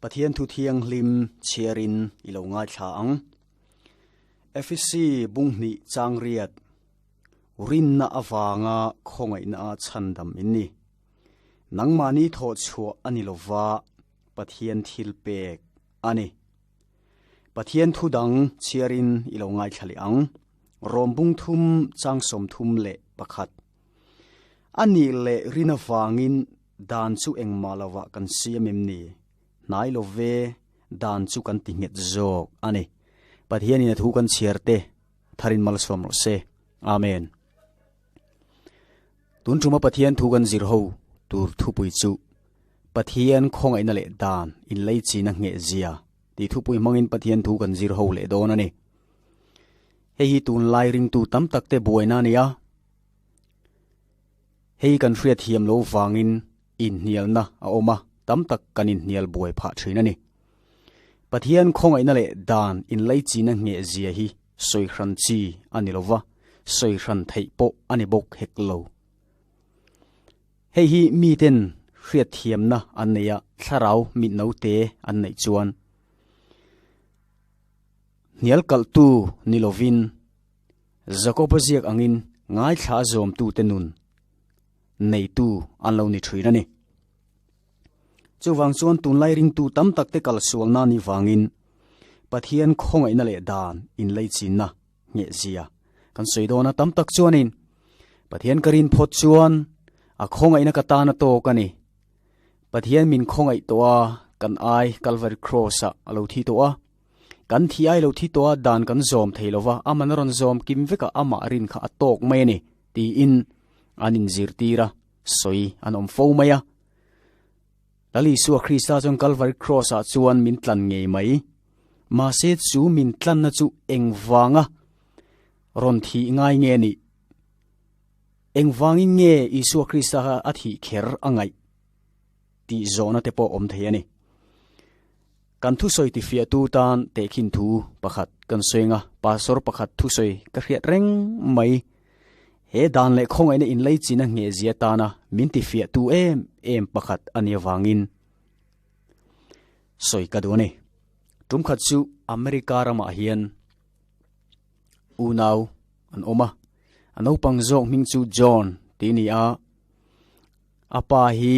Pathian thu thianghlim chhiarin i lo ngaithla ang. Efesi bunghnih changriat rinna avanga khawngaihna a chhandam in ni. Nangmahni thawh chhuah a ni lova Pathian thil pek a ni. Pathian thu dang chhiarin i lo ngaithla leh ang. Rom bung thum chang 31. A nih leh rin avangin dan chu engmah lovah kan siam em ni? Hnai lo ve, dan chu kan ti nghet zawk a ni. Pathianin a thu kan chhiar te tharin malsawm rawh se. Amen. Tun tuma Pathian thu kan zir ho tur thupui chu Pathian khawngaihna leh dan inleichina ngheh zia tih thupui hmangin Pathian thu kan zir ho leh dawn a ni. Hei hi tunlai ringtu tam tak te buaina a ni a. Hei kan hriat thiam lo vangin inhnialna a awm a, tam tak kan inhnial buai phah thin a ni. Pathian khawngaihna leh dan inleichina ngheh zia hi sawi hran chi a ni lova, sawi hran theih pawh a ni bawk hek lo. Hei hi miten hriat thiamna an nei a, thlarau mitnote an neih chuan hnial kalhtu ni lovin Jakoba ziak angin ngaithla a zawmtute nun neitu an lo ni thin a ni. Chuvang chuan tunlai ringtu tam tak te kalsualna ni vangin Pathian khawngaihna leh dan inleichinna ngheh zia kan sawi dawn a tam tak chuanin Pathian ka rin phawt chuan a khawngaihna ka tan a tawk a ni. Pathian min khawngaih tawh a, kan ai Calvary Cross ah a lo thi tawh a. Kan thi ai lo thi tawh a, dan kan zawm thei lo va, aman a rawn zawm kim vek a, amah rin kha a tawk mai a ni, tiin an inzirtir a, sawi an awm fo mai a. Lal Isua Krista chuan Calvary Cross ah chuan min tlan ngei mai. Mahse chu min tlanna chu engvanga rawn thih ngai nge nih? Engvangin nge Isua Krista kha a thih kher a ngaih tih zawhna te pawh awm thei a ni. Kan thusawi tifiahtu tan tehkhin thu pakhat kan sawi ang a, pastor pakhat thusawi ka hriat reng mai. He dan leh khawngaihna inleichina nghehzia tana min tifiahtu em em pakhat a nih avangin sawi ka duh a ni. Tumkhat chu America ramah hian unau an awm a, a naupang zawk hming chu John tih a ni a, a pa hi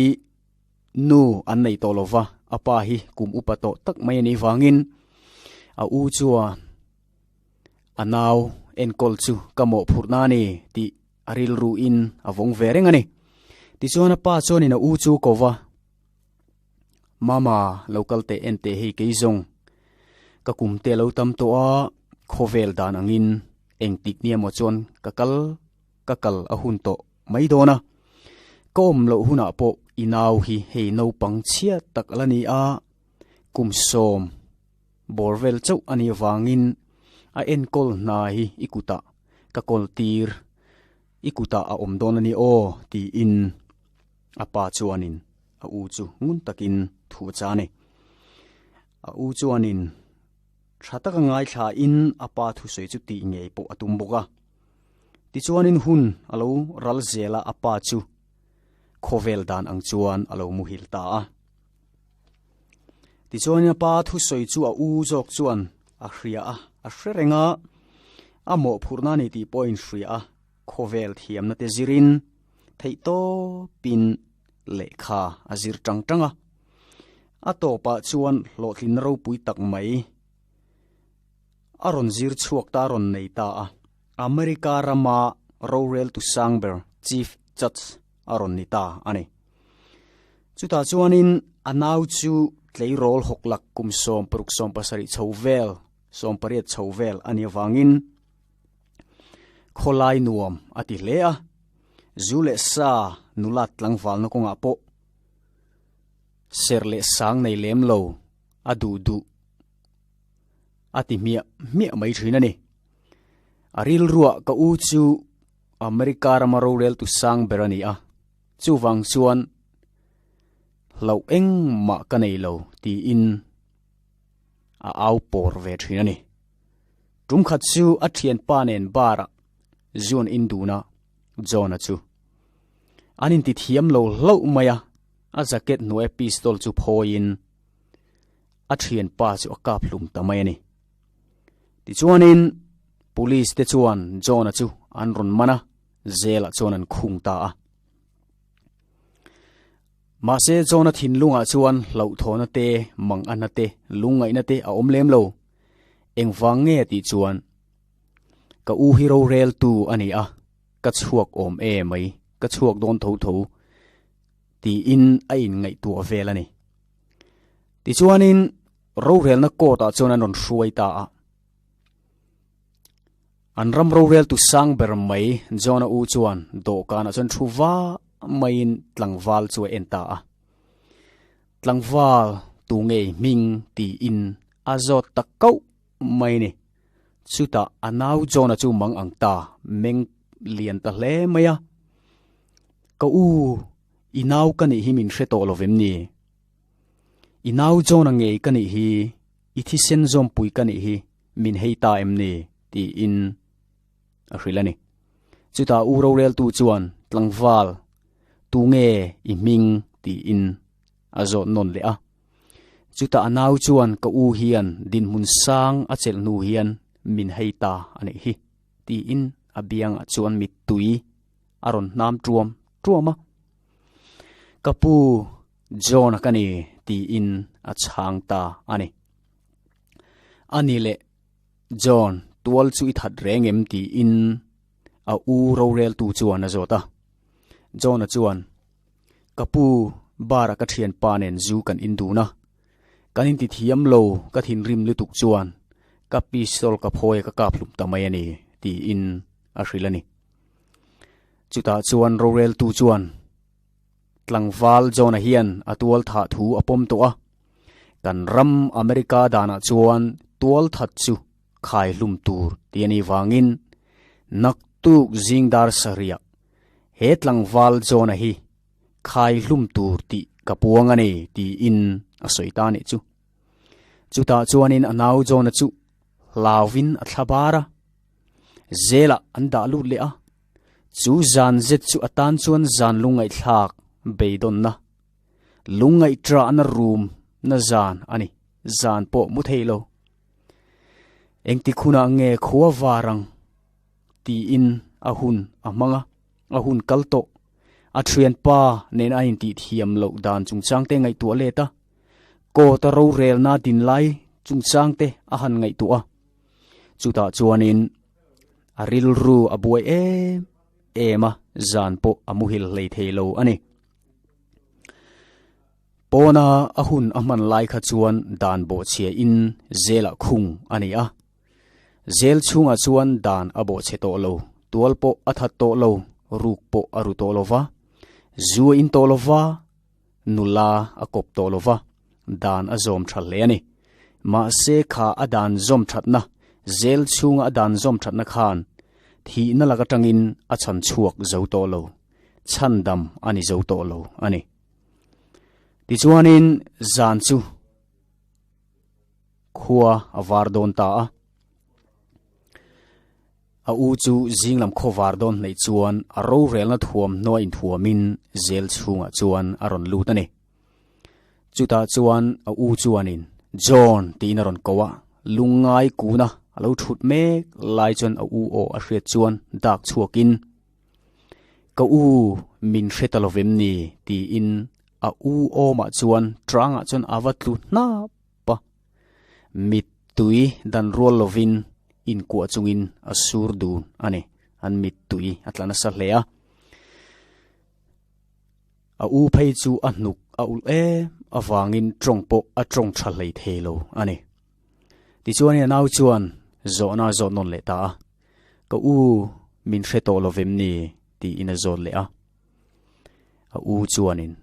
nu an nei tawh lova, a pa hi kum upa tawh tak mai a nih vangin a u chuan a nau enkawl chu ka mawhphurhna a ni tih a rilru in a vawng ve reng a ni. Tichuan a pa chuanin a u chu ko va, Mama lo kal teh en teh hei kei zawng, ka kum te lo tam tawh a, khawvel dan angin engtik nia maw chuan ka kal ka kal a hun tawh mai dawn a, ka awm loh hunah pawh i nau hi hei naupang chhia tak la ni a, kum 10 bawr vel chauh a nih avangin a enkawl hna hi i kutah ka kawl tir, i kutah a awm dawn a ni aw tiin a pa chuanin a u chu ngun takin thu a cha a ni. A u chuanin tha taka ngaithlain a pa thusawi chu tih ngei pawh a tum bawk a. Tichuanin hun a lo ral zel a, a pa chu khawvel dan ang chuan a lo muhil ta a. Tichuanin a pa thusawi chu a u zawk chuan a hria a, a hre reng a, a mawhphurhna a ni tih pawh a inhria a, khawvel thiamna te zirin theihtawpin lehkha a zir tang tang a. A tawpah chuan hlawhtlinna ropui tak mai a rawn zir chhuak ta a rawn nei ta a. America rama roreltu sang ber Chief Judge a rawn ni ta a ni. Chutah chuanin a nau chu tleirawl hawklak kum 16 17 chho vel, 18 chho vel a nih avangin khawlai nuam a ti hle a. Zu leh sa nulat tlangvalna kawngah pawh ser leh sang nei lem lo a duh duh a ti hmiah hmiah mai thin a ni. A rilruah ka u chu America rama roreltu sang ber a ni a, chuvang chuan hlauh engmah ka nei lo tiin a au pawr ve thin a ni. Tumkhat chu a thianpa nen bar-ah Zuan in dun a, John-a chu an inti thiam lo hlauh mai a, a jacket hnuaia pistol chu phawiin. A thianpa chu a kap hlum ta mai a ni. Tichuanin police te chuan John-a chu an rawn man a, zelah chuan an khung ta a. Mahse John-a thinlungah chuan hlauhthawhna te, manganna te, lungngaihna te a awm lem lo. Engvang nge tih chuan ka u hi roreltu a ni a, ka chhuak awm e mai, ka chhuak dawn tho tho tiin a inngaihtuah vel a ni. Tichuanin rorelna court ah chuan an rawn hruai ta a. An ram roreltu sang ber mai John-a u chuan dawhkanah chuan thu va maiin tlangval chu a en ta a. Tlangval tu ngei hming tiin a zawt ta kauh mai ni. Chutah a nau John-a chu mang ang ta meng lian ta hle mai a. Ka u, i nau ka nih hi min hre tawh lo vem ni? I nau John-a ngei ka nih hi, i thisen zawmpui ka nih hi min hei ta em ni? tiin a hrilh a ni. Chutah u roreltu chuan tlangval, Tu nge i hming? tiin a zawt nawn leh a. Chutah a nau chuan ka u hian dinhmun sang a chelh hnu hian min hei ta a nih hi, tiin a biangah chuan mittui a rawn hnam tuam tuam a. Ka pu John-a ka ni tiin a chhang ta a ni. A ni leh John, tual chu i that reng em tiin a u roreltu chuan a zawt a. John-a chuan, Ka pu, bar-a ka thianpa nen zu kan in dun a. Kan inti thiam lo, ka thinrim lutuk chuan ka pistol ka phawi a ka kap hlum ta mai a ni tiin a hrilh a ni. Chutah chuan roreltu chuan tlangval John-a hian a tual thah thu a pawm tawh a, kan ram America danah chuan tual that chu khai hlum tur tih a nih vangin naktuk zing dar sarih he tlangval John-a hi khai hlum tur tih ka puang a ni tiin a sawi ta a nih chu. Chutah chuanin a nau John-a chu hlauvin a thla bar a, zelah an dah lut leh a. Chu zan zet chu a tan chuan zan lungngaihthlak beidawnna, lungngaihṭahna rum na zan a ni, zan pawh mu thei lo. Engtik hunah nge khua var ang tiin a hun a hmang a, a hun kal tawh. A thianpa nen a intihthiam loh dan chungchang te ngaihtuah let a, Court a rorelna din lai chungchang te a han ngaihtuah a. Chutah chuanin a rilru a buai em em a, zan pawh a muhil hlei thei lo a ni. Pawna a hun a hman lai kha chuan dan bawhchhia in zelah khung a ni a. Zel chhungah chuan dan a bawhchhe tawh lo, tual pawh a that tawh lo, ruk pawh a ru tawh lo va, zu a in tawh lo va, nula a kawp tawh lo va, dan a zawm tha hle a ni. Mahse kha a dan zawm thatna, zel chhunga a dan zawm thatna khan thihna lak atangin a chhan chhuak zo tawh lo, chhandam a ni zo tawh lo a ni. Tichuanin zan chu khua a var dawn ta a. A u chu zing lam khaw var dawn hnaih chuan a rorelna thuamhnaw a inthuamin zel chhungah chuan a rawn lut a ni. Chutah chuan a u chuanin John tiin a rawn ko a, lungngai kuna a lo thut mek lai chuan a u aw a hriat chuan dak chhuakin Ka u min hre ta lovem ni tiin a u awmah chuan tangah chuan a va tlu hnap a, mittui dan rual lovin inkuah chungin a sur dun a ni. An mittui a tla nasa hle a. A u phei chu a hnuk a ulh em avangin tawng pawh a tawng tha hlei thei lo a ni. Tichuan a nau chuan zawhna a zawt nawn leh ta a, Ka u min hre tawh lovem ni? tiin a zawt leh a. A u chuanin,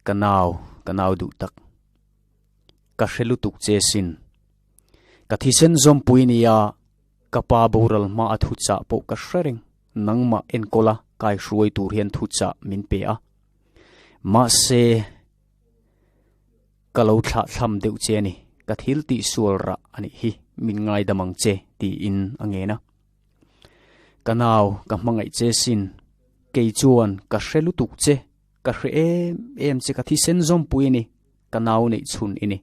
Ka nau, ka nau duh tak. Ka hre lutuk che sin. Ka thisen zawmpui nia, ka pa boral hma a thuchah pawh ka hre reng. Nangmah enkawla kai hruai tur hian thuchah min pe a. Mahse, ka lo thlah thlam deuh che a ni. Ka thil tih sual rah a nih hi, min ngaidam ang che, tiin a ngen a. Ka nau, ka hmangaih che sin. Kei chuan ka hre lutuk che, ka hre em em che, ka thisen zawmpui a ni. Ka nau neih chhun i ni.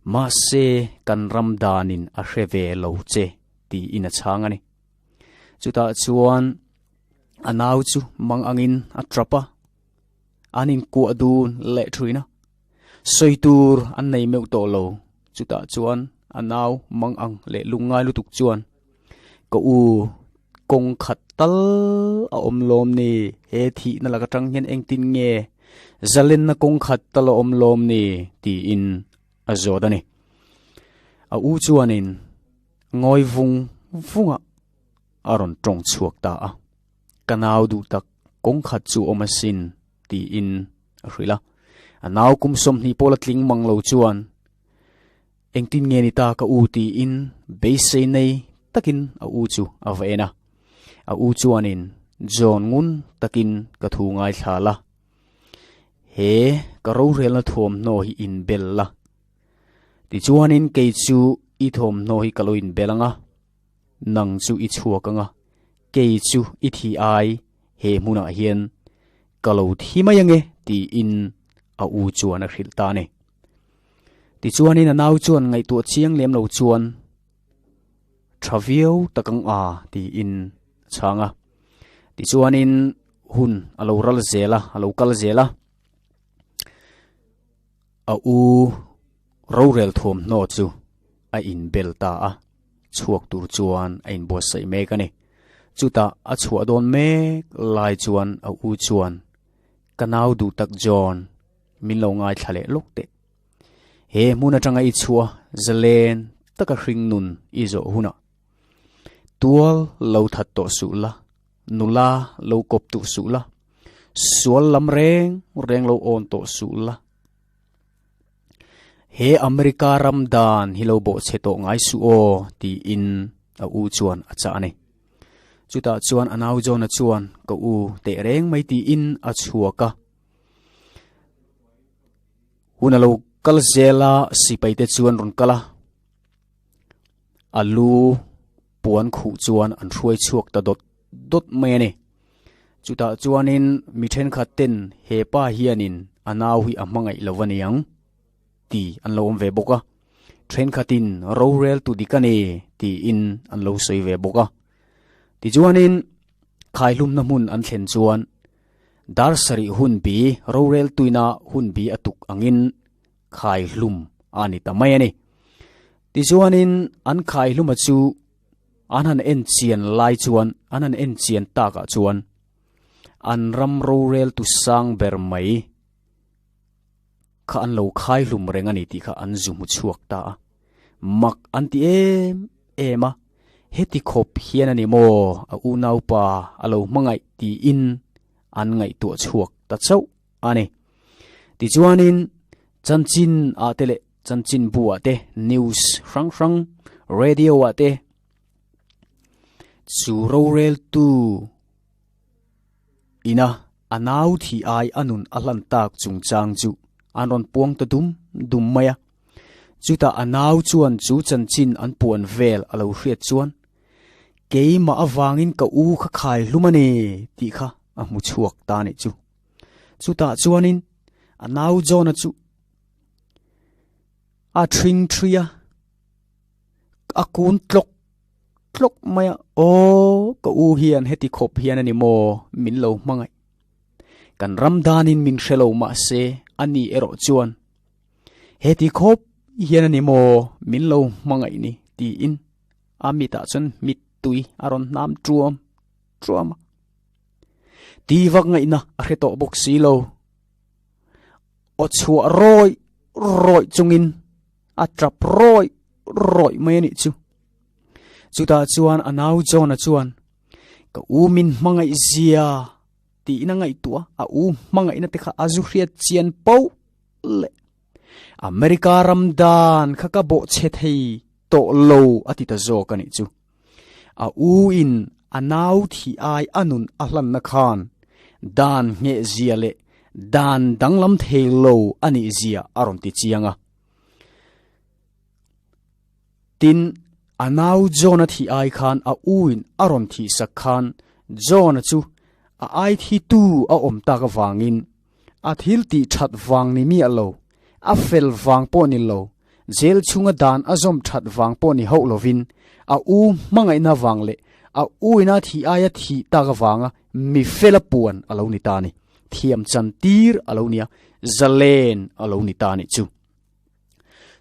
Mahse kan ram danin a hre ve lo che tiin a chhang a ni. Chutah chuan a nau chu mang angin a trap a, an inkuah dun leh thin a. Sawi tur an nei meuh tawh lo. Chutah chuan a nau mang ang leh lungngai lutuk chuan ka u kawng khat tal a awm lawm ni, he thihna lak atang hian engtin nge zalenna kawng khat tal a awm lawm ni tiin a zawt a ni. A u chuanin ngawi vung vunga a rawn tawng chhuak ta a, ka nau duh tak kawng khat chu awm asin tiin a hrilh a. A nau kum 20 pawh la tling mang lo chuan Engtin nge ni ta ka u tiin beisei nei takin a u chu a va en a. A u chuanin John ngun takin ka thu ngaithla la. He ka rorelna thuamhnaw hi inbel la. Tichuanin kei chu i thuamhnaw hi ka lo inbel ang a, nang chu i chhuak ang a, kei chu i thi ai he hmunah hian ka lo thi mai ang e tiin a u chuan a hrilh ta a ni. Tichuanin a nau chuan ngaihtuah chiang lem lo chuan tha viau tak ang a tiin a chhang a. Tichuanin hun a lo ral zel a, a lo kal zel a. A u rorel thuamhnaw chu a inbel ta a, chhuak tur chuan a inbuatsaih mek a ni. Chutah a chhuah dawn mek lai chuan a u chuan ka nau duh tak John min lo ngaithla leh lawk teh. He hmun atanga i chhuah zalen taka hring nun i zawh hunah tual lo that tawh suh la, nula lo kawp tuh suh la, sual lam reng reng lo awn tawh suh la. He America ram dan hi lo bawhchhe tawh ngai suh aw tiin a u chuan a chah a ni. Chutah chuan a nau John-a chuan ka u teh reng mai tiin a chhuak a. Hun a lo kal zel a, sipai te chuan rawn kal a, a lu puan khuh chuan an hruai chhuak ta dawt dawt mai a ni. Chutah chuanin mi thenkhat ten he pa hianin a nau hi a hmangaih lo a niang ti an lo awm ve bawk a, thenkhatin rorel tu dik a ni tiin an lo sawi ve bawk a. Tichuanin khaihlumna hmun an thlen chuan Dar sarih hun bi rorel tuina hun bi a tuk angin khai hlum a ni ta mai a ni. Tichuanin an khai hluma chu an han en chian lai chuan an han en chian takah chuan an ram rorel tu sang ber mai kha an lo khai hlum reng a ni tih kha an zu hmu chhuak ta a. Mak an ti em em a, heti khawp hian a ni maw a unaupa a lo hmangaih tiin an ngaihtuah chhuak ta chauh a ni. Tichuanin chanchin ah te leh chanchin bu ah te, news hrang hrang, radio ah te chu roreltu ina a nau thi ai a nun a hlan tak chungchang chu an rawn puang ta dum dum mai a. Chutah a nau chuan chu chanchin an puan vel a lo hriat chuan, Keimah avangin ka u kha khai hlum a ni tih kha a hmu chhuak ta nih chu. Chutah chuanin a nau John-a chu a thring thri a, a kun tlawk tlawk mai a, Aw, ka u hian heti khawp hian a ni maw min lo hmangaih. Kan ram danin min hre lo mahse a ni erawh chuan Heti khawp hian a ni maw min lo hmangaih ni tiin a mitah chuan mittui a rawn hnam tuam tuam a. Ti vak ngaihna a hre tawh bawk si lo. Aw chhuah rawi rawi chungin a tap rawi rawi mai a nih chu. Chutah chuan a nau John-a chuan ka u min hmangaih zia tiin a ngaihtuah a u hmangaihna te kha a zu hriat chian poh le America ram dan kha ka bawh chhe thei tawh lo a ti ta zawk a nih chu. A u in a nau thi ai a nun a hlanna khan dan ngheh zia leh dan danglam thei lo a nih zia a rawn ti chiang a. Tin, a nau John-a thih ai khan a u in a rawn thih sak khan John-a chu a ai thi tu a awm tak avangin a thil tih that vang ni miah lo, a fel vang pawh ni lo, Jail chhunga dan a zawm that vang pawh ni hauh lovin a u hmangaihna vang leh a u ina thih aia thih tak avanga mi fela puan a lo ni ta a ni. Thiam chan tir a lo nia, zalen a lo ni ta a nih chu.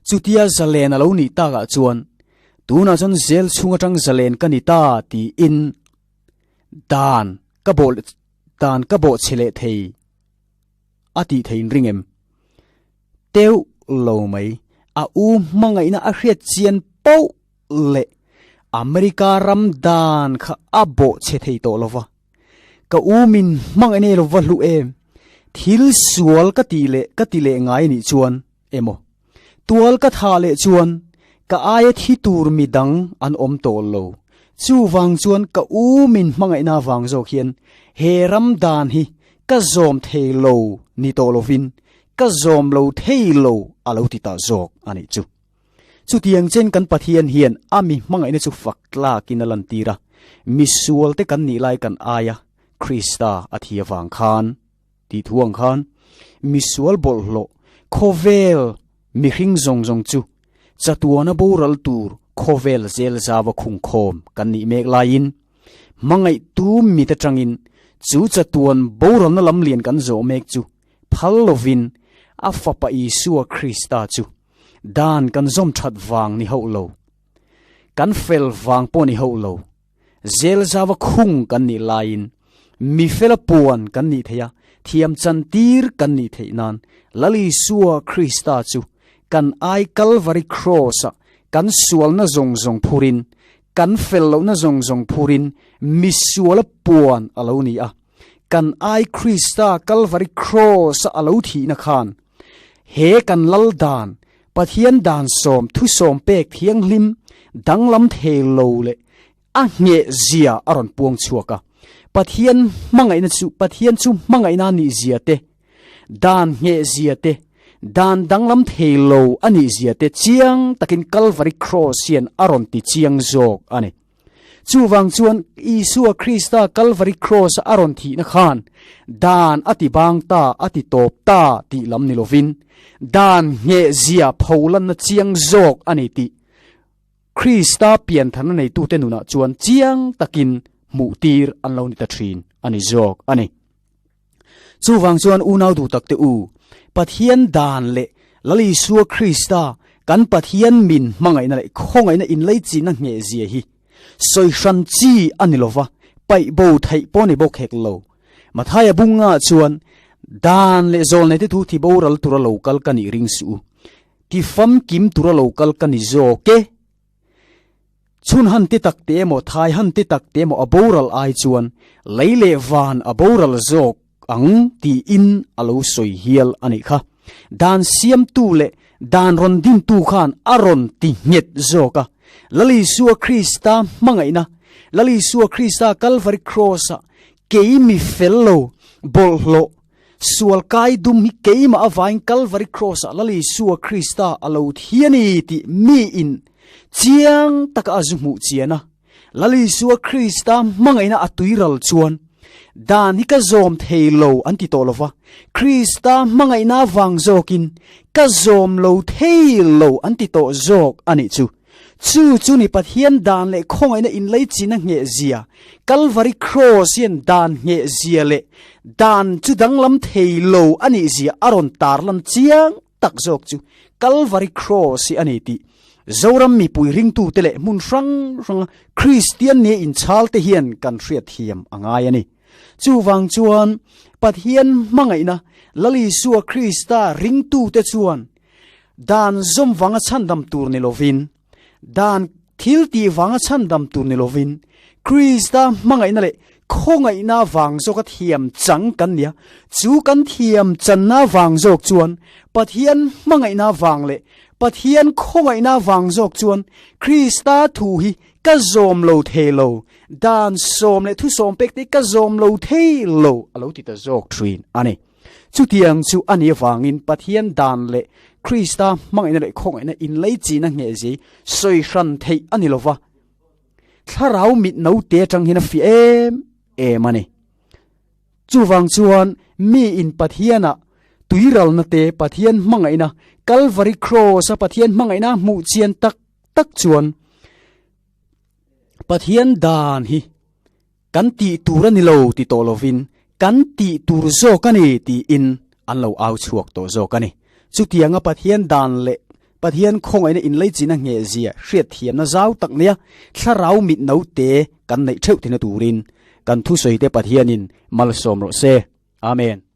Chutia zalen a lo nih takah chuan tunah chuan jail chhung atang zalen ka ni ta tiin dan ka bawh dan ka bawh chhe leh thei a tih theiin ring em? Teuh lo mai, a u hmangaihna a hriat chian poh leh America ram dan kha a bawh chhe thei tawh lo va. Ka u min hmangaih nei lo va hlu em? Thil sual ka tih leh ka ti leh ngai nih chuan emaw, tual ka thah leh chuan ka aia thi tur mi dang an awm tawh lo. Chuvang chuan ka u min hmangaihna vang zawk hian he ram dan hi ka zawm thei lo ni tawh lovin ka zawm lo thei lo a lo ti ta zawk a nih chu. Chutiang chen kan Pathian hian a mi hmangaihna chu fak tlakin a lantir a, misualte kan nih lai kan aia Krista a thi avang khan tih thu ang khan misual bawlhhlawh khawvel mihring zawng zawng chu chatuana boral tur khawvel zel zava khungkhawm kan nih mek laiin hmangaihtu mit atangin chu chatuan boralna lamlian kan zawh mek chu phal lovin a Fapa Isua Krista chu dan kan zawm that vang ni hauh lo, kan fel vang pawh ni hauh lo, zel zava khung kan nih laiin mi fela puan kan nih theih a, thiam chantir kan nih theih nan Lal Isua Krista chu kan ai Kalvari Kraws-ah kan sualna zawng zawng phurin, kan fel lohna zawng zawng phurin mi suala puan a lo ni a. Kan ai Krista Kalvari Kraws-a a lo thihna khan he kan lal dan, Pathian dan sawm thusawm pek thianghlim danglam thei lo leh a ngheh zia a rawn puang chhuak a. Pathian hmangaihna chu Pathian chu hmangaihna nih zia te, dan ngheh zia te, dan danglam thei lo a nih zia te chiang takin Kalvari Kraws hian a rawn ti chiang zawk a ni. Chuvang chuan Isua Krista Kalvari Kraws a rawn thihna khan dan a ti bang ta, a ti tawp ta tih lam ni lovin dan ngheh zia pholanna chiang zawk a ni tih Krista piantharna neitute nunah chuan chiang takin hmuhtir an lo ni ta thin a ni zawk a ni. Chuvang chuan unau duh takte u, Pathian dan leh Lal Isua Krista kan Pathian min hmangaihna leh khawngaihna inleichihna ngheh zia hi sawi hran chi a ni lova, paih bo theih pawh ni bawk hek lo. Mathaia bunga chuan, Dan leh zawlneite thu thi boral tura lo kal ka nih ring suh u, ti famkim tura lo kal ka ni zawk e. Chhun han ti tak te emaw, thai han ti tak te emaw a boral ai chuan lei leh van a boral zawk ang tiin a lo sawi hial a nih kha. Dan siamtu leh dan rawn dintu khan a rawn ti nghet zawk a. Lal Isua Krista hmangaihna, Lal Isua Krista Kalvari Kraws-ah kei mi fel lo, bawlhhlawh, Sual kai dum hi keimah avain Kalvari Kraws-ah Lal Isua Krista a lo thi a ni tih miin chiang taka a zu hmuh chian a. Lal Isua Krista hmangaihna a tuiral chuan dan hi ka zawm thei lo an ti tawh lo va, Krista hmangaihna avang zawkin ka zawm lo thei lo an ti tawh zawk a nih chu. Chu chu ni Pathian dan leh khawngaihna inleichina ngheh zia, Kalvari Kraws hian dan ngheh zia leh dan chu danglam thei lo a nih zia a rawn tarlan chiang tak zawk chu Kalvari Kraws hi a ni tih Zoram mipui ringtute leh hmun hrang hranga Kristian nia inchhalte hian kan hriatthiam a ngai a ni. Chuvang chuan Pathian hmangaihna Lal Isua Krista ringtute chuan Dan zawm vanga chhandam tur ni lovin, dan thil tih vanga chhandam tur ni lovin, Krista hmangaihna leh khawngaihna vang zawka thiam chang kan nia. Chu kan thiam channa vang zawk chuan Pathian hmangaihna vang leh Pathian khawngaihna vang zawk chuan Krista thu hi ka zawm lo thei lo, dan sawm leh thusawm pek te hi ka zawm lo thei lo a lo ti ta zawk thin a ni. Chutiang chu a nih avangin Pathian dan leh Krista hmangaihna leh khawngaihna inleichihna nghehzei sawi hran theih a ni lova, thlarau mit note atang hian a fiah em em a ni. Chuvang chuan miin Pathianah. Tuiralna te Pathian hmangaihna, Calvary Cross a Pathian hmangaihna hmuh chian tak tak chuan Pathian dan hi kan tih tur a ni lo ti tawh lovin kan tih tur zawk a ni tiin an lo au chhuak tawh zawk a ni. Chutianga Pathian dan leh Pathian khawngaihna inleichina nghehzia hriatthiamna zau tak nia thlarau mit naute kan neih theuh thina turin kan thusawite Pathianin malsawm rawh se. Amen.